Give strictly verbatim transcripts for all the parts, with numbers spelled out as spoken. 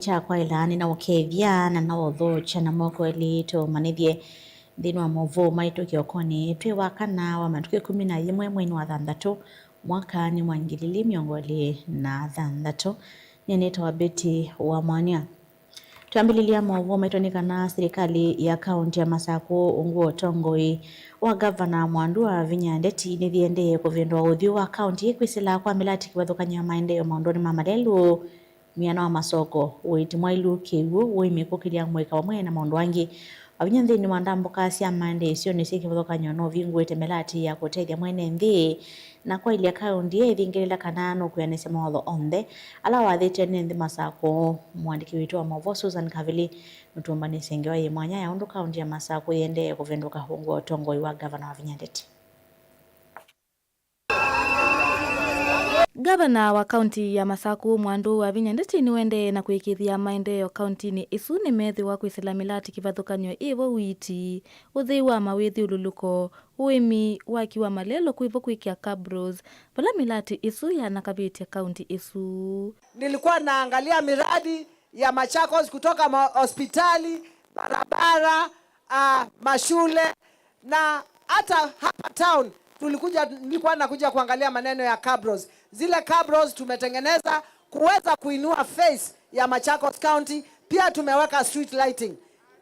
Kya kwaĩla nĩnaũkethya na naũthokya na moko elĩ tũmanyĩthye nthĩnĩ wa maũvoo maitũ kĩokonĩ twĩ wa kana wa matukũ ĩkũmi na yĩmwe mweinĩ wa thanthatũ mwakanĩ wa ngili ilĩ mĩongo ĩlĩ na thanthatũ. Nĩnĩtawa Betty wa Mwania. Twambĩlĩlya maũvoo maitũ nĩ kana silikalĩ ya kaũnti ya Masakũ ungu wa ũtongoi wa Gavana Mwandu wa Vinya Ndeti nĩyĩendee kũvĩndũa ũthyũ wa kaũnti ĩĩ kwĩsĩla kwa mĩlati kĩvathũkany'o ya maendeeo maũndũnĩ ma malelũ, mĩana wa masoko, ũiiti mwailu, kĩw'ũ, ũĩmi, kũkĩlya mũika vamwe na maũndũ angĩ. Wavinya nthĩnĩ wa ndambũka sya maendeeo isionĩ syĩ kĩvathũkany'o nũvingũĩte mĩlati ya kũtethya mwene nthĩ na kwaĩlya kaũnti ĩĩ ĩthingĩlĩla kana nũkwĩanĩsya mawatho onthe ala wathĩtwe nĩ nthĩ Masakũ. Mũandĩki witũ wa maũvoo Susan Kavili nũtũmbanĩsye ngewa yĩ mwanya ya ũndũ kaũnti ya Masakũ yĩendee kũvĩndũka ungu wa ũtongoi wa Gavana Wavinya Ndeti. Gavana wa kaunti ya Masakũ, Mwandu Wavinya Ndeti, nĩwendee na kũĩkĩĩthya maendeeo kauntinĩ ĩsu nĩmethĩwa kwĩsĩla mĩlati kĩvathũkany'o ĩvo, ũiiti, ũthei wa mawĩthyũlũlũko, ũĩmi, waki wa malelũ, kwĩvo kwĩkĩa cabros, vala mĩlati ĩsu yanakavĩtye kaunti ĩsu. Nilikuwa naangalia miradi ya Machakos kutoka ma-, hospitali, barabara, ah, mashule, na hata hapa town tulikuja, nilikuwa nakuja kuangalia maneno ya cabros. Zile cabros tumetengeneza kuweza kuinua face ya Machakos County. Pia tumeweka street lighting.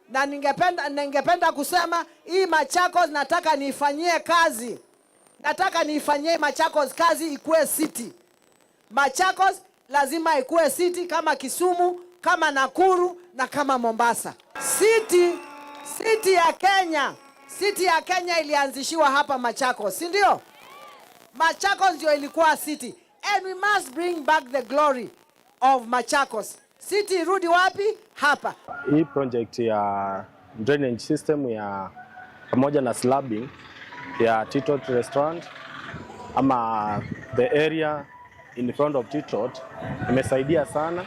Na ningependa, ningependa kusema hii Machakos nataka niifanyie kazi. Nataka niifanyie Machakos kazi ikuwe city. Machakos lazima ikuwe city kama Kisumu, kama Nakuru na kama Mombasa. City, city ya Kenya, city ya Kenya ilianzishiwa hapa Machakos, si ndio? Machakos ndio ilikuwa city, and we must bring back the glory of Machakos. City irudi wapi? Hapa. Hii project ya drainage system ya pamoja na slabbing ya Titot Restaurant ama the area in front of Titot imesaidia sana,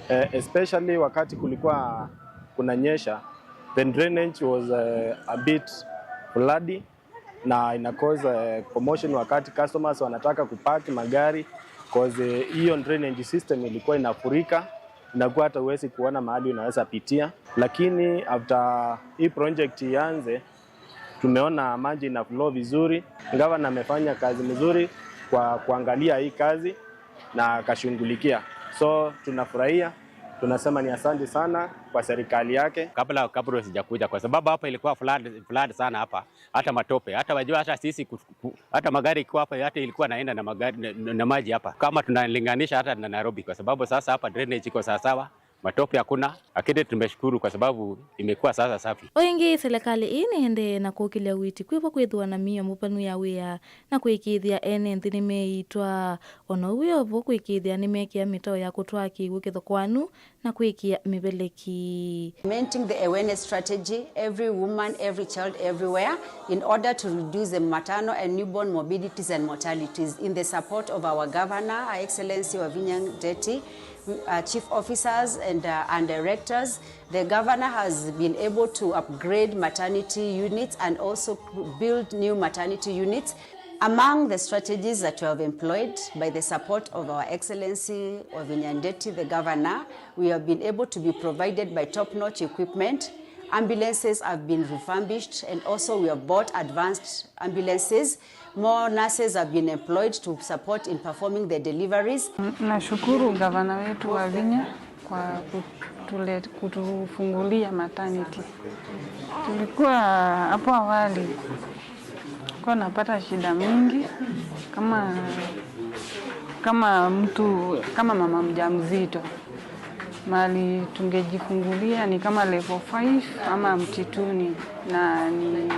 eh, especially wakati kulikuwa kunanyesha, the drainage was, eh, a bit floody na ina cause, eh, commotion wakati customers wanataka kupark magari, cause, eh, hiyo drainage system ilikuwa inafurika, inakuwa hata huwezi kuona mahali unaweza pitia. Lakini after hii project ianze, tumeona maji ina flow vizuri. Gavana amefanya kazi mzuri kwa kuangalia hii kazi na akashughulikia. So tunafurahia, tunasema ni asante sana kwa serikali yake. Kabla, kabla sijakuja, kwa sababu hapa ilikuwa flood, flood sana hapa, hata matope, hata wajua, hata sisi ku-, ku-, hata magari ikiwa hapa, hata ilikuwa naenda na magari na, na, na maji hapa, kama tunalinganisha hata na Nairobi, kwa sababu sasa hapa drainage iko sawasawa, matope hakuna, lakini tumeshukuru kwa sababu imekuwa sasa safi. O ĩngĩ, silikalĩ ĩĩ nĩendee na kũkĩlya ũiiti kwĩvo kwĩthĩwa na mĩio mũvanu ya wĩa na kũĩkĩĩthya ene nthĩ nĩmeĩitwa. O na ũu wĩ o vo, kũĩkĩĩthya nĩmekĩa mĩtao ya kũtwaa kĩw'ũ kĩthokoanu na kwĩkĩa mĩveleki. Implementing the awareness strategy, every woman, every child, everywhere, in order to reduce the maternal and newborn morbidities and mortalities, in the support of our governor, Her Excellency Wavinya Ndeti, uh, chief officers and, uh, and directors. The governor has been able to upgrade maternity units and also build new maternity units. Among the strategies that we have employed, by the support of Our Excellency Wavinya Ndeti, the governor, we have been able to be provided by top-notch equipment. Ambulances have been refurbished, and also we have bought advanced ambulances. More nurses have been employed to support in performing the deliveries. Nashukuru gavana wetu Wavinya kwa kutule-, kutufungulia maternity. Tulikuwa hapo awali, tulikuwa napata shida mingi kama, kama mtu, kama mama mjamzito. Mahali tungejifungulia ni kama level five ama mtituni, na ni,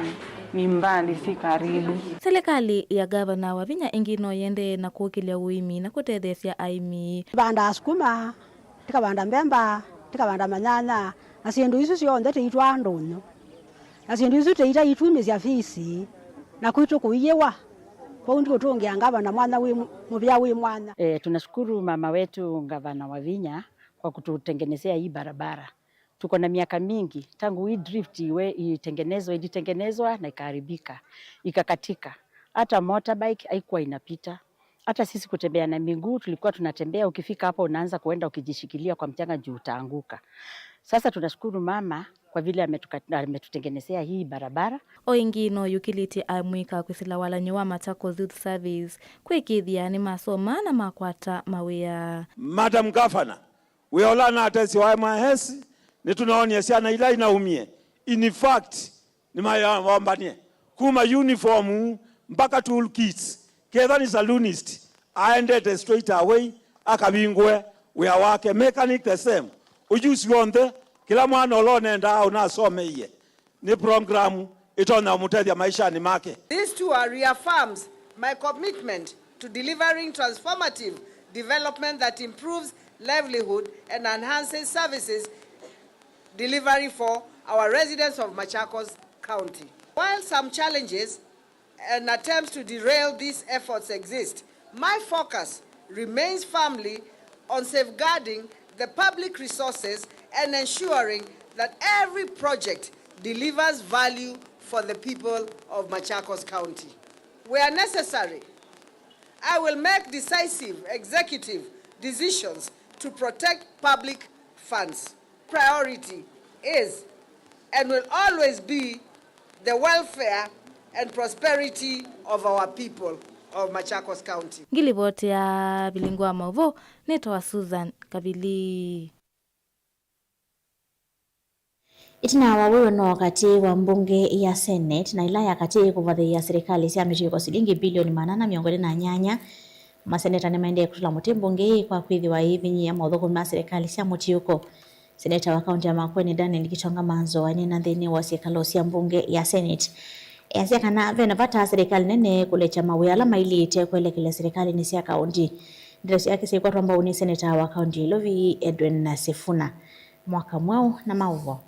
ni mbali, si karibu. Silikalĩ ya Gavana Wavinya ĩngĩ no yĩendee na kũkĩlya ũĩmi na kũtetheesya aĩmi. Vandaa sukuma, tikavanda mbemba, tikavanda manyanya, na syĩndũ isu syonthe tĩitwaa ndũnyũ. Na syĩndũ isu tĩitaitumĩsya fisi, na kwitũ kũiyĩwa. Kwoou ndiũtũngĩa ngavana mwanya wĩ, mũvea wĩ mwanya. Eh, tunashukuru mama wetu Gavana Wavinya kwa kututengenezea hii barabara. Tuko na miaka mingi tangu hii drift iwe ilitengenezwa, ilitengenezwa na ikaharibika, ikakatika. Hata motorbike haikuwa inapita. Hata sisi kutembea na miguu tulikuwa tunatembea, ukifika hapa unaanza kuenda ukijishikilia kwa mchanga juu utaanguka. Sasa tunashukuru mama kwa vile ametuka-, ametutengenezea hii barabara. O ĩngĩ no yũkĩlĩtye amwĩka kwĩsĩla walany'o wa Machakos Youth Service kwĩkĩĩthya nĩmasoma na makwata mawĩa. Madam Governor, wĩa ũla anatesya wa M I S, nĩtũnoonie syana ila inaumie. In fact, nĩmayombanie kuma uniform mpaka tool kits. Ketha nĩ saloonist, aendete straight away, akavingũe wĩa wake. Mechanic the same. Ujuzi w'onthe, kĩla mwana ũla ũnendaa ũnasomeie, nĩ program ĩtonya ũmũtethya maishanĩ make. This tour reaffirms my commitment to delivering transformative development that improves livelihood and enhances services delivery for our residents of Machakos County. While some challenges and attempts to derail these efforts exist, my focus remains firmly on safeguarding the public resources and ensuring that every project delivers value for the people of Machakos County. Where necessary, I will make decisive executive decisions to protect public funds. Priority is and will always be the welfare and prosperity of our people of Machakos County. Ngilivoti ya vilingi wa mauvoo nĩtawa Susan Kavili. Ĩtina wa wĩw'ano katĩ wa mbunge ya Senate na ĩla ya katĩ kũvathĩĩa silikalĩ sya mĩtiũko silingi bilioni maana ana mĩongo ĩlĩ na nyanya, maseneta nĩmaendee kũtũla mũtĩ mbunge ĩĩ kwa kwĩthĩwa ĩivinyĩĩa mothũkũmi ma silikalĩ sya mũtiũko. Seneta wa kaunti ya Makueni, Daniel Gitonga Manzo, aineena nthĩnĩ wa syĩkalo sya mbunge ya Senate, easya kana ve na vata silikalĩ nene kũlekya mawĩa ala mailĩte kwelekelya silikalĩnĩ sya kaunti. Ndeto syake syaikwatwa mbau nĩ seneta wa kaunti ya Ilovi, Edwin Sifuna. Mwaka mweũ na maũvoo.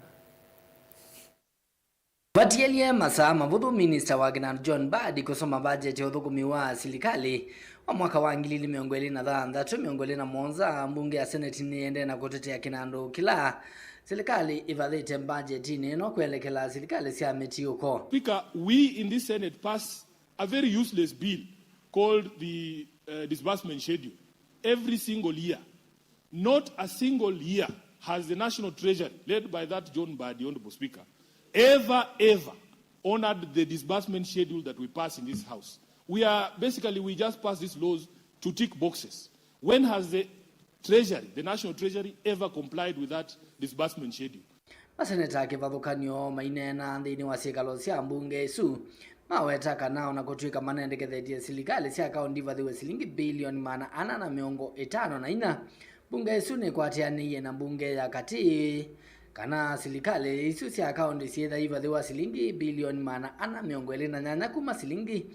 Vatielye masaa mavũthũ, minista wa kĩnandũ John Mbadi kũsoma vajeti ya ũthũkũmi wa silikalĩ wa mwaka wa ngili ili mĩongo ĩlĩ na thanthatũ, mĩongo ĩlĩ na mũonza. Mbunge ya Seneti nĩyendee na kũtetea kĩnandũ kĩla silikalĩ ĩvathĩte mbajetinĩ ĩno kwelekela silikalĩ sya mĩtiũko. Speaker, we in this Senate pass a very useless bill called the, uh, disbursement schedule every single year. Not a single year has the National Treasury, led by that John Mbadi, Honorable Speaker, ever, ever honored the disbursement schedule that we pass in this House. We are, basically, we just pass these laws to tick boxes. When has the Treasury, the National Treasury, ever complied with that disbursement schedule? Maseneta kĩvathũkany'o maineena nthĩnĩ wa syĩkalo sya mbunge ĩsu maweta kana o na kũtw'ĩka manendekethetye silikalĩ sya kaũnti ivathĩwe silingi bilioni maana ana na mĩongo ĩtano na inya, mbunge ĩsu nĩkwatĩanĩie na mbunge ya katĩ kana silikalĩ isu sya kaũnti syĩtha ivathĩwa silingi bilioni maana ana mĩongo ĩlĩ na nyanya kuma silingi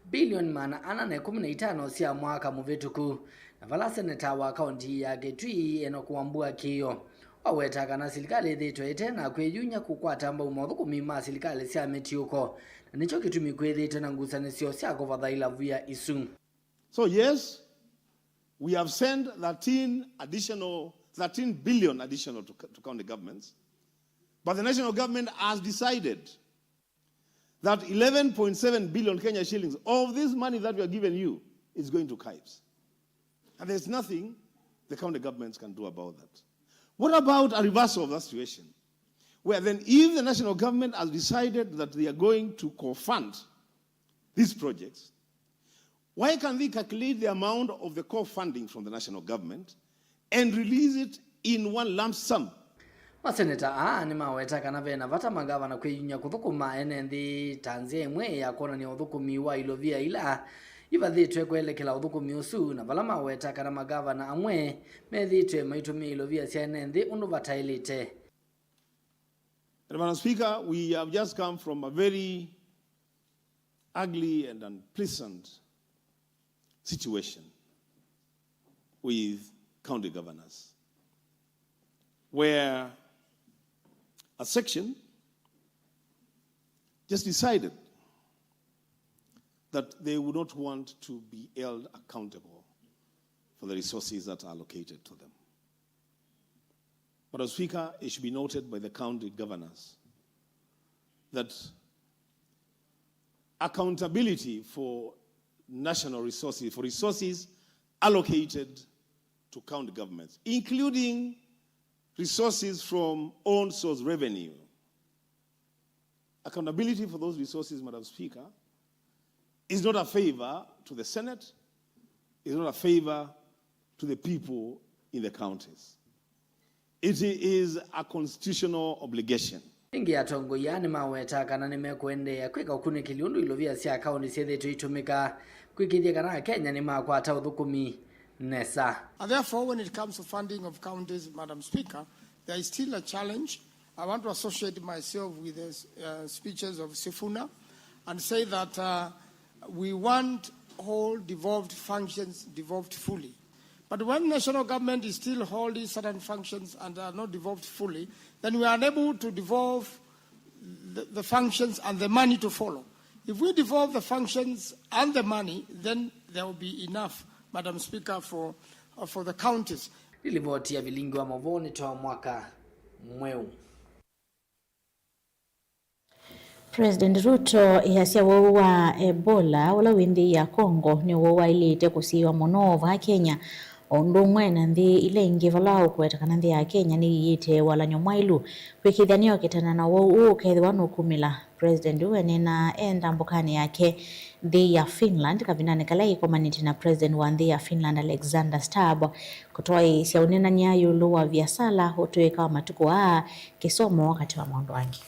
bilioni maana ana na ĩkũmi na itano sya mwaka mũvĩtũku, na vala seneta wa kaũnti ya Kitui, Enock Wambua Kĩio, waweta kana silikalĩ ĩthĩĩtwe ĩte na kwĩyumya kũkwata mbau mothũkũmi ma silikalĩ sya mĩtiũko, na nĩkyo kĩtumi kwĩthĩĩtwe na ngusanĩsyo sya kũvatha ilavia isu. So yes, we have sent thirteen additional, thirteen billion additional to, to county governments, but the national government has decided that eleven point seven billion Kenya shillings of this money that we are giving you is going to CAIBS. And there's nothing the county governments can do about that. What about a reversal of that situation? Where then, if the national government has decided that they are going to co-fund these projects, why can't they calculate the amount of the co-funding from the national government and release it in one lump sum? Maseneta aa nĩmaweta kana ve na vata mangavana kwĩyumya kũthũkũma ene nthĩ ta nzĩa ĩmwe ya kwonany'a ũthũkũmi wa ilovia ila ivathĩtwe kwelekela ũthũkũmi ũsu, na vala maweta kana mangavana amwe methĩĩtwe maitũmĩa ilovia sya ene nthĩ ũndũ vataĩlĩte. And Madam Speaker, we have just come from a very ugly and unpleasant situation with county governors, where a section just decided that they would not want to be held accountable for the resources that are allocated to them. Madam Speaker, it should be noted by the county governors that accountability for national resources, for resources allocated to county governments, including resources from own source revenue. Accountability for those resources, Madam Speaker, is not a favor to the Senate, is not a favor to the people in the counties. It is a constitutional obligation. Ĩngĩ, atongoi aa nĩmawetaa kana nĩmekũendeea kwĩka ũkunĩkĩli ũndũ ilovia sya kaũntĩ syĩthĩĩtwe itũmĩka kwĩkĩĩthya kana Akenya nĩmakwata ũthũkũmi nesa. And therefore, when it comes to funding of counties, Madam Speaker, there is still a challenge. I want to associate myself with the uh, speeches of Sifuna and say that uh, we want all devolved functions devolved fully. But when national government is still holding certain functions and are not devolved fully, then we are unable to devolve the, the functions and the money to follow. If we devolve the functions and the money, then there will be enough, Madam Speaker, for, uh, for the counties. Nĩ livoti ya Vilingi wa Mauvoo nĩ Tom Mwaka Mweu. President Ruto easya wau wa Ebola, ũla wĩ nthĩ ya Congo, nĩ wau waĩlĩte kũsiĩĩwa mũno vaa Kenya, o ũndũ ũmwe na nthĩ ila ingĩ, vala ũkũweta kana nthĩ ya Kenya nĩyĩĩte walany'o mwaĩlu kwĩkĩĩthya nĩyokĩtana na wau ũũ ũkethĩwa nũkumĩla. President ũũ eneenaa e ndambũkanĩ yake nthĩ ya Finland kavindanĩ kala ĩkomanĩtye na President wa nthĩ ya Finland, Alexander Stubb, kũtwaĩĩsya ũneenany'a ĩũlũ wa viasala, ũtũĩka wa matukũ aa, kĩsomo, katĩ wa maũndũ angĩ.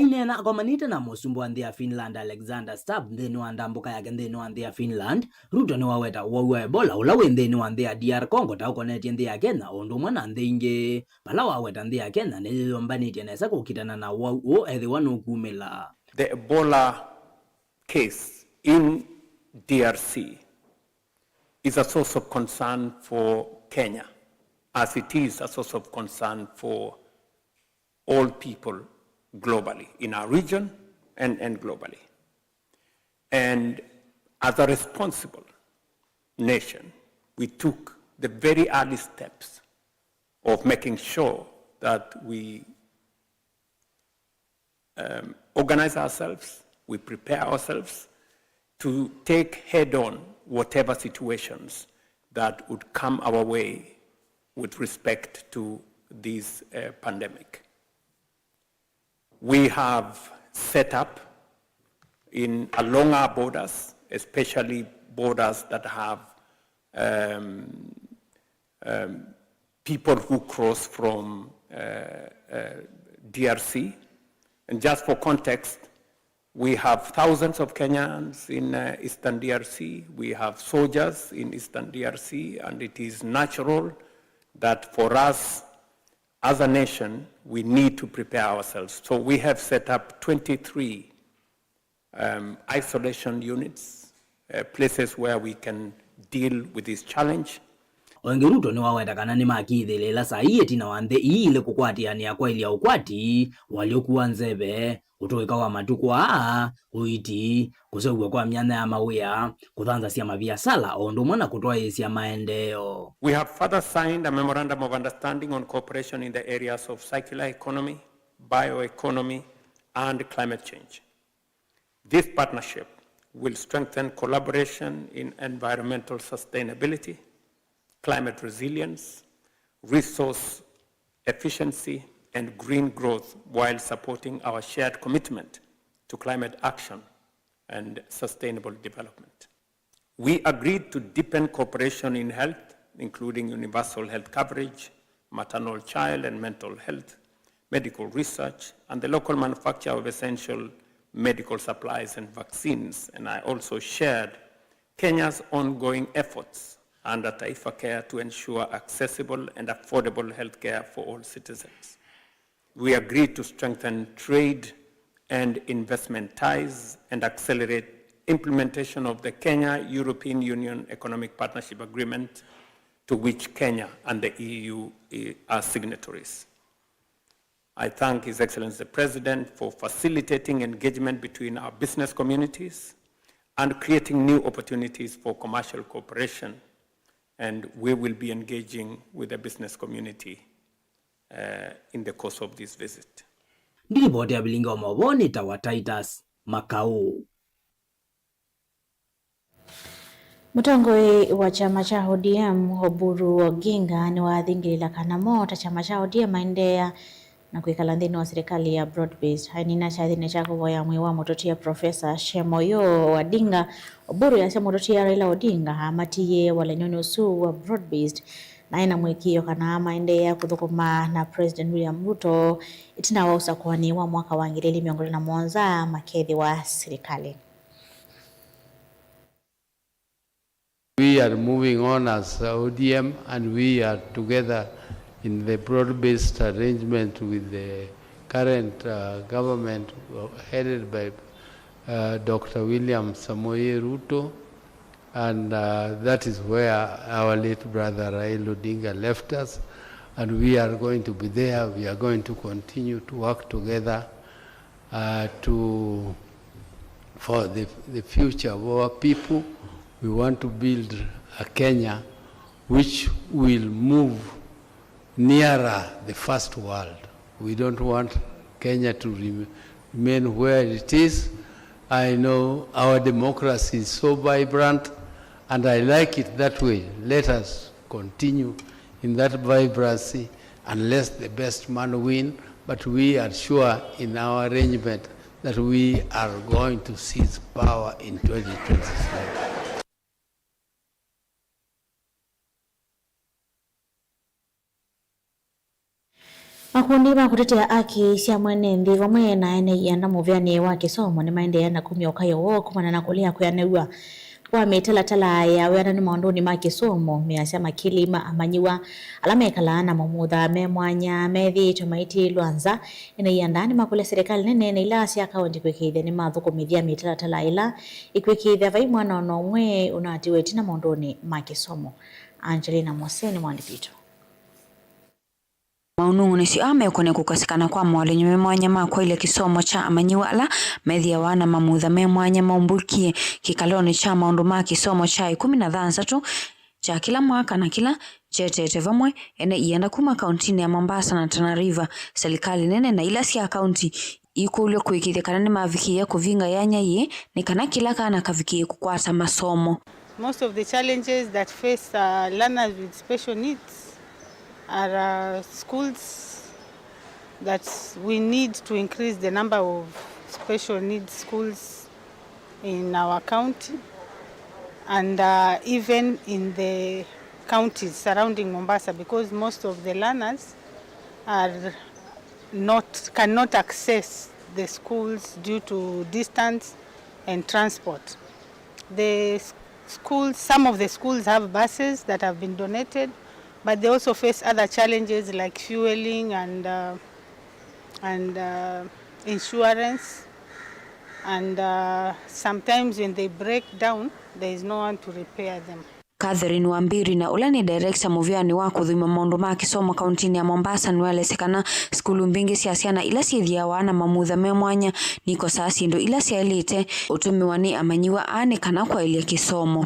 Aineena akomanĩte na mũsumbĩ wa nthĩ ya Finland, Alexander Stubb, nthĩnĩ wa ndambũka yake nthĩnĩ wa nthĩ ya Finland, Ruto nĩwaweta ũwau wa Ebola ũla wĩ nthĩnĩ wa nthĩ ya D R Congo ta ũkonetye nthĩ ya Kenya o ũndũ ũmwe na nthĩ ingĩ, vala waweta nthĩ ya Kenya nĩyĩyũmbanĩtye nesa kũkitana na ũwau ũũ ethĩwa nũkumĩla. The Ebola case in D R C is a source of concern for Kenya, as it is a source of concern for all people globally, in our region and, and globally. And as a responsible nation, we took the very early steps of making sure that we um, organize ourselves, we prepare ourselves to take head on whatever situations that would come our way with respect to this uh, pandemic. We have set up in along our borders, especially borders that have um, um, people who cross from uh, uh, D R C. And just for context, we have thousands of Kenyans in uh, eastern D R C. We have soldiers in eastern D R C, and it is natural that for us as a nation, we need to prepare ourselves. So we have set up twenty-three um, isolation units, uh, places where we can deal with this challenge. O ĩngĩ, Ruto nĩwaweta kana nĩmakĩĩthĩle ĩla saa ii ĩtina wa nthĩ ii ilĩ kũkwatĩanĩa kwaĩlya ũkwati, ũalyũku wa nzeve, ũtũĩka wa matukũ aa, ũiiti, kũseũvw'a kwa myanya ya mawĩa, kũthanthasya maviasala, o ũndũ ũmwe na kũtwaĩĩsya maendeeo. We have further signed a memorandum of understanding on cooperation in the areas of circular economy, bioeconomy, and climate change. This partnership will strengthen collaboration in environmental sustainability, climate resilience, resource efficiency, and green growth while supporting our shared commitment to climate action and sustainable development. We agreed to deepen cooperation in health, including universal health coverage, maternal, child, and mental health, medical research, and the local manufacture of essential medical supplies and vaccines. And I also shared Kenya's ongoing efforts under Taifa Care to ensure accessible and affordable healthcare for all citizens. We agreed to strengthen trade and investment ties and accelerate implementation of the Kenya-European Union Economic Partnership Agreement, to which Kenya and the E U are signatories. I thank His Excellency the President for facilitating engagement between our business communities and creating new opportunities for commercial cooperation, and we will be engaging with the business community uh, in the course of this visit. Ndilivoti ya Vilingi wa Mauvoo nĩ ta wa Titus Makau. Mũtongoi wa kyama kya O D M, Oburu Oginga, nĩwathingĩlĩla kana mo ta kyama kya O D M maendeea na kwĩkala nthĩnĩ wa silikalĩ ya broad based. Ainina kyathĩnĩ kya kũvoya mwĩĩ wa mũtũtia Professor Shemoyo Wadinga, Oburu easya mũtũtia Raila Odinga amatiie ũalanĩonĩ ũsu wa broad based, na ena mũĩkĩĩo kana maendeea kũthũkũma na President William Ruto ĩtina wa ũsakũanĩ wa mwaka wa ngili ili mĩongo ĩlĩ na mũonza makethĩwa silikalĩnĩ. We are moving on as O D M, and we are together in the broad-based arrangement with the current, uh, government, uh, headed by, uh, Doctor William Samoei Ruto, and, uh, that is where our late brother Raila Odinga left us, and we are going to be there. We are going to continue to work together, uh, to, for the, the future of our people. We want to build a Kenya which will move nearer the first world. We don't want Kenya to rem-, remain where it is. I know our democracy is so vibrant, and I like it that way. Let us continue in that vibrancy unless the best man win, but we are sure in our arrangement that we are going to seize power in twenty twenty-seven. Makundi ma kũtetea aki sya mwene nthĩ vamwe na ene ianda mũvĩanĩ wa kĩsomo nĩmaendeea na kumya ũkayo woo kumana na kũlea kwĩanĩw'a kwa mĩtalatala ya wĩananu maũndũnĩ ma kĩsomo, measya makili ma amanyĩw'a ala mekalaa na mamutha me mwanya methĩĩtwe maitĩĩlwa nza. Ene ianda nĩmakũlya silikalĩ nene na ila sya kaũnti kwĩkĩĩthya nĩmathũkũmĩthya mĩtalatala ĩla ĩkwĩkĩĩthya vai mwana o na ũmwe ũnaatiwe ĩtina maũndũnĩ ma kĩsomo. Angelina Mose nĩ mwandĩki witũ. Maũnũng'unĩsyo aa mekũne kũkosekana kwa moalanyo me mwanya ma kwaĩlya kĩsomo kya amanyĩw'a ala methĩawa na mamutha me mwanya maumbũkie kĩkalonĩ kya maũndũ ma kĩsomo kya ĩkũmi na thanthatũ kya kĩla mwaka na kĩla kyetete vamwe ene ianda kuma kaũntinĩ ya Mombasa na Tana River, silikalĩ nene na ila sya kaũnti ikũlw'a kũĩkĩĩthya kana nĩmavikĩĩa kũvinga yanya yĩĩ nĩ kana kĩla kana kavikĩĩe kũkwata masomo. Most of the challenges that face, uh, learners with special needs are, uh, schools that we need to increase the number of special needs schools in our county and, uh, even in the counties surrounding Mombasa, because most of the learners are not, cannot access the schools due to distance and transport. The s-, schools, some of the schools have buses that have been donated, but they also face other challenges like fueling and, uh, and, uh, insurance, and, uh, sometimes when they break down, there is no one to repair them. Catherine Wambiri, na ũla nĩ director mũvĩanĩ wa kũthũima maũndũ ma kĩsomo kaũntinĩ ya Mombasa, nĩwaelesya kana sukulu mbingĩ sya syana ila syĩthĩawa na mamutha me mwanya nikosaa syĩndũ ila syaĩlĩte ũtũmĩwa nĩ amanyĩw'a aa nĩ kana kwaĩlya kĩsomo.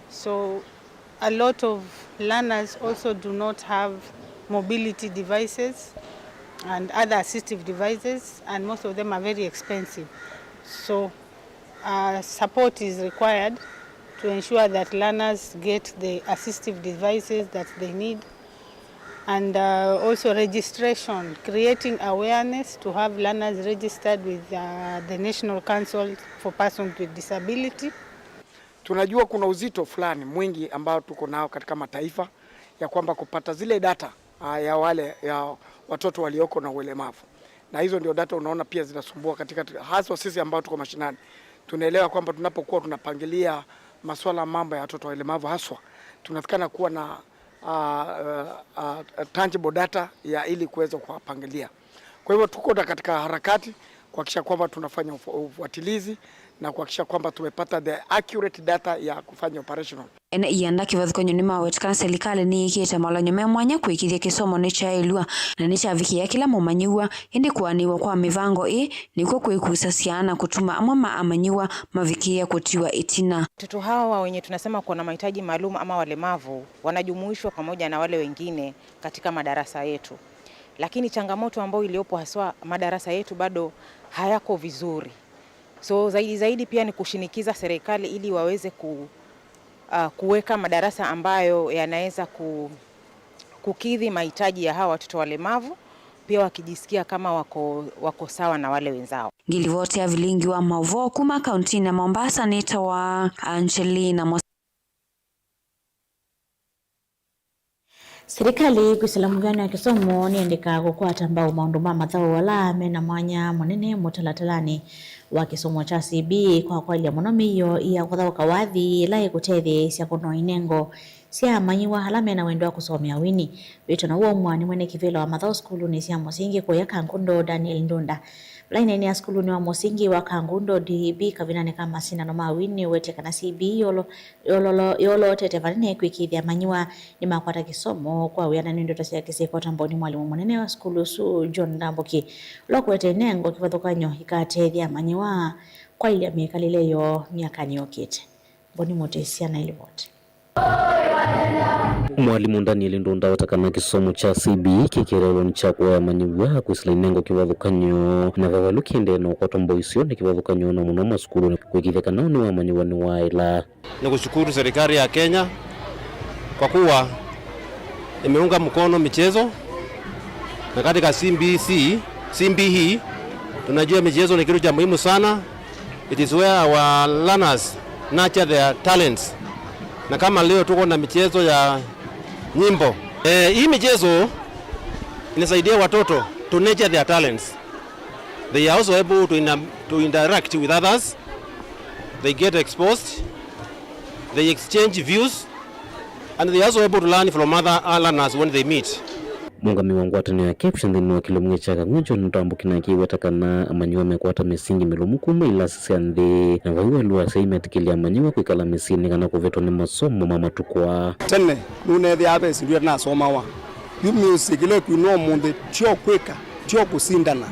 So, a lot of learners also do not have mobility devices and other assistive devices, and most of them are very expensive. So, uh, support is required to ensure that learners get the assistive devices that they need, and, uh, also registration, creating awareness to have learners registered with, uh, the National Council for Persons with Disability. Tunajua kuna uzito fulani mwingi ambao tuko nao katika mataifa ya kwamba kupata zile data, ah, ya wale, ya watoto walioko na ulemavu. Na hizo ndio data unaona pia zinasumbua katika, haswa sisi ambao tuko mashinani. Tunaelewa kwamba tunapokuwa tunapangilia masuala mambo ya watoto walemavu haswa, tunatakana kuwa na, ah, ah, ah, tangible data ya ili kuweza kuwapangilia. Kwa hivyo tuko na katika harakati kuhakikisha kwamba tunafanya ufu-, ufuatilizi na kuhakikisha kwamba tumepata the accurate data ya kufanya operational. Ene ianda kĩvathũkany'o nĩmaweta kana silikalĩ nĩyĩkĩte malany'o me mwanya kũĩkĩĩthya kĩsomo nĩkyaĩlw'a na nĩkyavikĩĩa kĩla mũmanyĩw'a, ĩndĩ kũanĩw'a kwa mĩvango ĩĩ nĩkw'o kwĩkusasya na kũtuma amwe ma amanyĩw'a mavikĩĩa kũtiwa ĩtina. Watoto hawa wenye tunasema kuwa na mahitaji maalum ama walemavu wanajumuishwa pamoja na wale wengine katika madarasa yetu. Lakini changamoto ambayo iliyopo haswa, madarasa yetu bado hayako vizuri. So, zaidi zaidi pia ni kushinikiza serikali ili waweze ku-, uh, kuweka madarasa ambayo yanaweza ku-, kukidhi mahitaji ya hawa watoto walemavu, pia wakijisikia kama wako, wako sawa na wale wenzao. Ngilivoti ya vilingi wa mauvoo kuma kauntinĩ ya Mombasa nĩtawa Angelina Mos- Silikalĩ kwĩsĩla mũvĩanĩo wa kĩsomo nĩyendekaa kũkwata mbau maũndũ ma mathaũ ala me na mwanya mũnene mũtalatalanĩ wa kĩsomo kya C B E kwa kwaĩlya mũno mĩio ya kũthaũka wathi ĩla ĩkũtetheesya kũnoa inengo sya amanyĩw'a ala me na wendo wa kũsomea wini. Wĩtano ũũ waumwa nĩ mwene kĩvĩla wa mathaũ sukulunĩ sya mũsingi kũya Kangundo, Daniel Ndunda. Vala aineenea sukulunĩ wa mũsingi wa Kangundo D E B kavindanĩ ka masindano ma wini, ũwetye kana C B E yolo-, yololo-, yolootete vanene kwĩkĩĩthya amanyĩw'a nĩmakwata kĩsomo kwa wĩanani ndeto sya kĩseko ũtambonĩ mwalimũ mũnene wa sukulu ũsu John Ndambũki, ũla ũkũete inengo kĩvathũkany'o ikateethya amanyĩw'a kwaĩlya mĩkalĩle yoo myakanĩ yũkĩte. Mboni Mũtĩsya na ĩlivoti. Mwalimũ Daniel Ndunda aweta kana kĩsomo kya C B E kĩkĩeleelwa nĩ kya kũea amanyĩw'a kwĩsĩla inengo kĩvathũkany'o, na vavalũ kĩendee na ũkwatwa mbau iseo nĩ kĩvathũkany'o na mũno masukulunĩ kwĩkĩĩthya kana ũnĩ wa amanyĩw'a nĩwaĩla. Ni kushukuru serikali ya Kenya kwa kuwa imeunga mkono michezo, na katika C B C, C B E, tunajua michezo ni kitu cha muhimu sana. It is where our learners nurture their talents. Na kama leo tuko na michezo ya nyimbo. Eh, hii michezo inasaidia watoto to nurture their talents. They are also able to, inter-, to interact with others. They get exposed. They exchange views. And they are also able to learn from other learners when they meet. Mũũngamĩi wa ngwatanĩo ya KEPSHA nthĩnĩ wa kĩlungu kya Kang'weng'e, John Ndambũki, nake aweta kana amanyĩw'a mekwata mĩsingi mĩlũmu kuma ilasi sya nthĩ, na vai waĩlu wa asyai metĩkĩlya amanyĩw'a kwĩkala mĩsyĩnĩ kana kũvetwa nĩ masomo ma matukũ aa. Tene nũneethĩaa ve syĩndũ ila nasomawa. Yu music ĩla ĩkwinwa ũmũnthĩ tyo kwĩka, tyo kũsindana.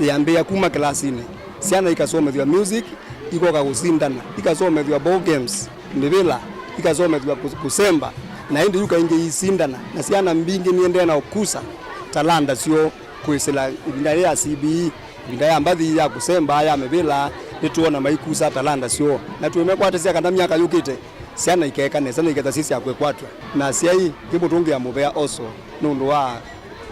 Yĩambĩĩa kuma kĩlasinĩ. Syana ikasomethw'a music, ikoka kũsindana, ikasomethw'a ball games, mĩvĩla, ikasomethw'a kũ-, kũsemba, na ĩndĩ yu kaingĩ iisindana, na syana mbingĩ niendee na ũkusa talanta syoo kwĩsĩla ĩvinda yĩĩ ya C B E, ĩvinda ya mbathi ya kũsemba, ya mĩvĩla, nĩtwona maikusa talanta syoo, na twĩmekwatĩsya kana myaka yũkĩte syana ikeeka nesa na ikethwa syĩ sya kwĩkwatw'a. Na asyai, ngĩmũtũngĩa mũvea also nũndũ wa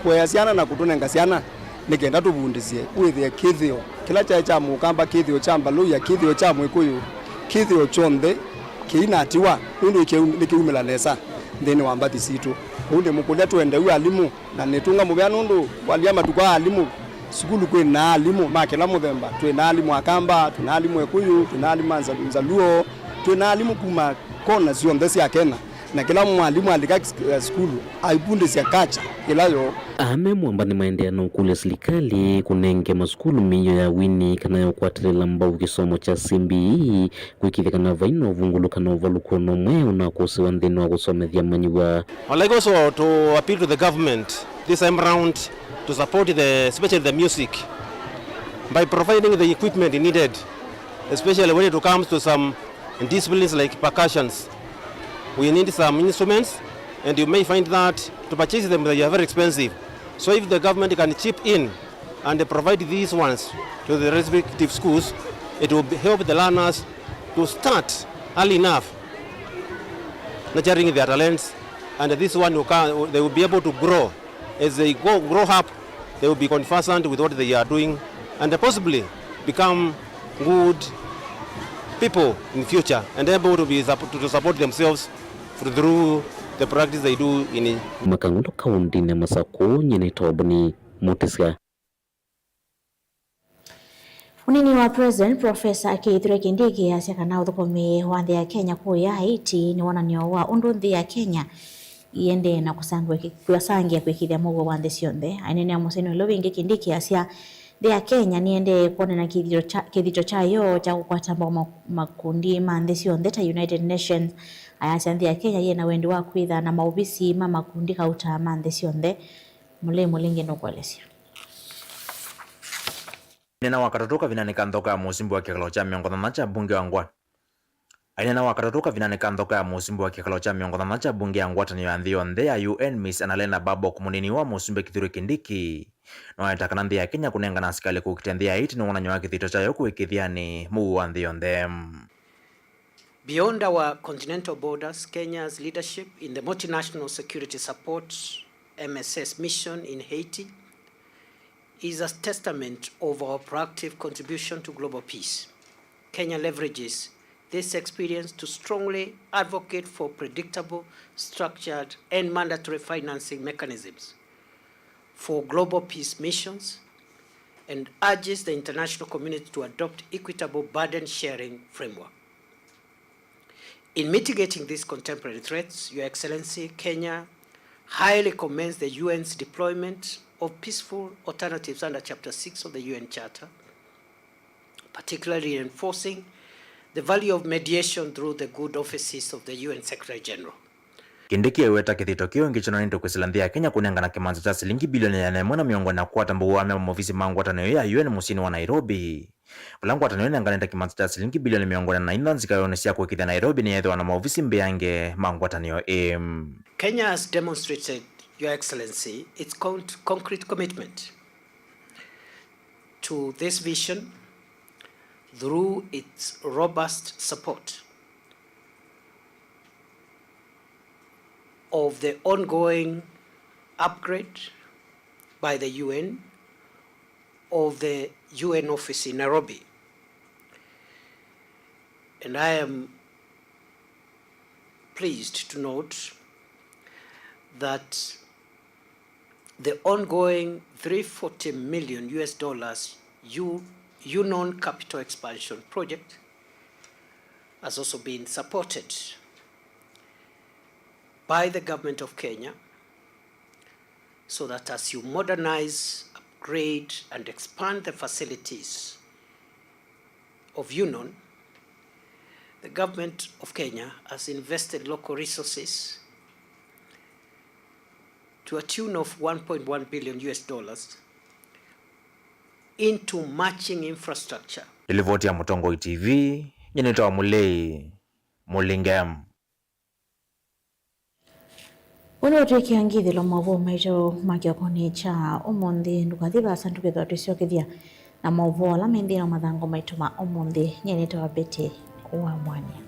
kũea syana na kũtũnenga syana nĩ kenda tũvundĩsye wĩthĩe kĩthĩo kĩla kyaĩ kya Mũkamba, kĩthĩo kya Mbaluya, kĩthĩo kya Mwĩkũyũ, kĩthĩo kyonthe kĩinatiwa nũndũ nĩkĩu-, nĩkĩumĩla nesa nthĩnĩ wa mbathi sitũ. Ũu nĩmũkũlya tũende u alimũ, na nĩtũnga mũvea nũndũ walya matukũ aa alimũ, sukulu kwĩ na alimũ ma kĩla mũthemba. Twĩ na alimũ Akamba, twĩ na alimũ Ĩkũyũ, twĩ na alimũ ma Nza-, Nzaluo, twĩ na alimũ kuma kona syonthe sya Kenya. Na kĩla mwalimũ alika s-, eh, sukulu aivundĩsya culture ĩla yoo. Aa me Mwamba nĩmaendeea na ũkũlya silikalĩ kũnenge masukulu mĩio ya wini kana ya ũkwatĩlĩla mbau kĩsomo kya C B E, kwĩkĩĩthya kana vai na ũvungũlũka na ũvalũko o na ũmwe ũnakũsĩwa nthĩnĩ wa kũsomethya amanyĩw'a. I'd like also to appeal to the government this time round to support the, especially the music, by providing the equipment needed, especially when it comes to some disciplines like percussions. We need some instruments, and you may find that to purchase them, they are very expensive. So if the government can chip in and provide these ones to the respective schools, it will be, help the learners to start early enough nurturing their talents, and this one will come, they will be able to grow. As they go, grow up, they will be conversant with what they are doing and possibly become good people in future and able to be sup-, to support themselves through the practice they do in. Kuma Kangundo kaũntĩnĩ ya Masakũ, nyie nĩtawa Boni Mũtĩsya. Ũnini wa President Professor Kithure Kindiki asya kana ũthũkũmi wa nthĩ ya Kenya kũya Haiti nĩ wonany'o wa ũndũ nthĩ ya Kenya iendee na kũsangĩa kwĩ-, kũsangĩa kwĩkĩĩthya mũuo wa nthĩ syonthe. Aineenea mũseni ũla wĩngĩ, Kindiki asya nthĩ ya Kenya nĩendee kwonana kĩthito kya, kĩthito kyayo kya kũkwata mbau ma-, makundi ma nthĩ syonthe ta United Nations. Ayasya nthĩ ya Kenya yĩ na wendi wa kwĩtha na maovisi ma makundi kauta ma nthĩ syonthe. Mũlei Mũlingi nũkũelesya. Aineenea Wakatatũ kavindanĩ ka nthoko ya mũsumbĩ wa kĩkalo kya mĩongo thanthatũ kya mbunge wa ngwa-, Aineenea Wakatatũ kavindanĩ ka nthoko ya mũsumbĩ wa kĩkalo kya mĩongo thanthatũ kya mbunge ya ngwatanĩo ya nthĩ yonthe ya U N, Miss Annalena Baerbock, mũnini wa mũsumbĩ Kithure Kindiki nĩwawetie kana nthĩ ya Kenya kũnengane asikalĩ kũkita nthĩ ya Haiti nĩ wonany'o wa kĩthito kyayo kũĩkĩĩthyanĩ mũuo wa nthĩ yonthe. Beyond our continental borders, Kenya's leadership in the Multinational Security Support, M S S, mission in Haiti is a testament of our proactive contribution to global peace. Kenya leverages this experience to strongly advocate for predictable, structured, and mandatory financing mechanisms for global peace missions and urges the international community to adopt equitable burden sharing framework. In mitigating these contemporary threats, Your Excellency, Kenya highly commends the U N's deployment of peaceful alternatives under Chapter six of the U N Charter, particularly reinforcing the value of mediation through the good offices of the U N Secretary General. Kindiki aiweta kĩthito kĩu ĩngĩ kyonanĩtwe kwĩsĩla nthĩ ya Kenya kũnengana kĩmanza kya silingi bilioni ĩana ĩmwe na mĩongo ĩna kũkwata mbau wa amemba maovisi ma ngwatanĩo ya U N mũsyĩnĩ wa Nairobi, vala ngwatanĩo ĩnenganĩte kĩmanza kya silingi bilioni mĩongo ĩna na inya nzikaonĩ sya kũĩkĩĩthya Nairobi nĩyeethĩwa na maovisi mbeange ma ngwatanĩo ĩĩ. Kenya has demonstrated, Your Excellency, its con-, concrete commitment to this vision through its robust support of the ongoing upgrade by the U N of the U N office in Nairobi. And I am pleased to note that the ongoing three forty million U S dollars U-, UNON capital expansion project has also been supported by the government of Kenya, so that as you modernize, upgrade, and expand the facilities of UNON, the government of Kenya has invested local resources to a tune of one point one billion U S dollars into matching infrastructure. Nĩ livoti ya Mũtongoi T V, nyie nĩtawa Mũlei Mũlinge. Ũndũ ũtwĩkĩa ngithĩlo maũvoo maitũ ma kĩokonĩ kya ũmũnthĩ, ndũkathi vaasa, ndũkethĩwa twĩsyokethya na maũvoo ala me nthĩnĩ wa mathangũ maitũ ma ũmũnthĩ. Nyie nĩtawa Betty wa Mwania.